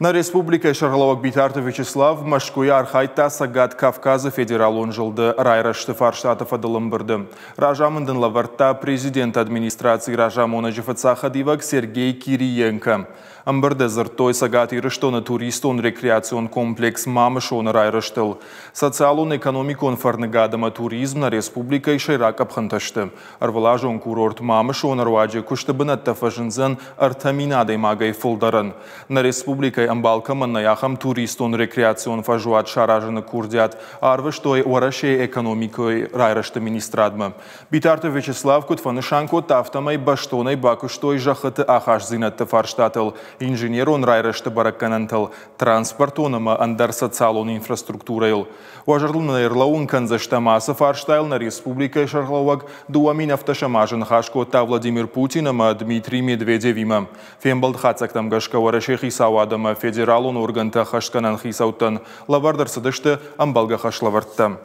Нӕ республикӕйы сӕргълӕууӕг Битарты Вячеслав Мӕскуыйы архайдта Цӕгат Кавказы федералон зылды райрӕзты фарстаты фӕдыл ӕмбырды. Разамынд ын лӕвӕрдта президенты администрацийы разамонӕджы фыццаг хӕдивӕг Сергей Кириенко. Ӕмбырды дзырдтой Цӕгат Ирыстоны туристон-рекреацион комплекс Мамысоны райрӕзтыл. Социалон-экономикон фӕрныгад ӕмӕ туризм нӕ республикӕйы сӕйраг къӕпхӕнтӕ сты. Ӕрвылазон курорт Мамысоны руаджы куысты бынӕттӕ фӕзындзӕн 3000 адӕймагӕй фылдӕрӕн. Нӕ республикӕйы ӕмбал кӕмӕн нӕй, ахӕм туристон-рекреацион фӕзуат саразыны курдиат арвыстой Уӕрӕсейы экономикӕйы райрӕзты министрадмӕ. Битарты Вячеслав куыд фӕнысан кодта, афтӕмӕй бӕстонӕй бакуыстой зӕххыты ахастдзинӕдты фарстатыл, инженерон райрӕзты бӕрӕггӕнӕнтыл, транспортон ӕмӕ ӕндӕр социалон инфраструктурӕйыл. Уӕ зӕрдыл нын ӕрлӕууын кӕндзыстӕм, ацы фарстайыл нӕ республикӕйы сӕргълӕууӕг 2017 азы ныхас кодта Владимир Путин ӕмӕ Дмитрий Медведевимӕ. Фембӕлд хатдзӕгтӕм гӕсгӕ Уӕрӕсейы хицауад ӕмӕ федералон органтӕ ӕххӕстгӕнӕн хицӕуттӕн лӕвӕрд ӕрцыдысты ӕмбӕлгӕ хӕслӕвӕрдтӕ.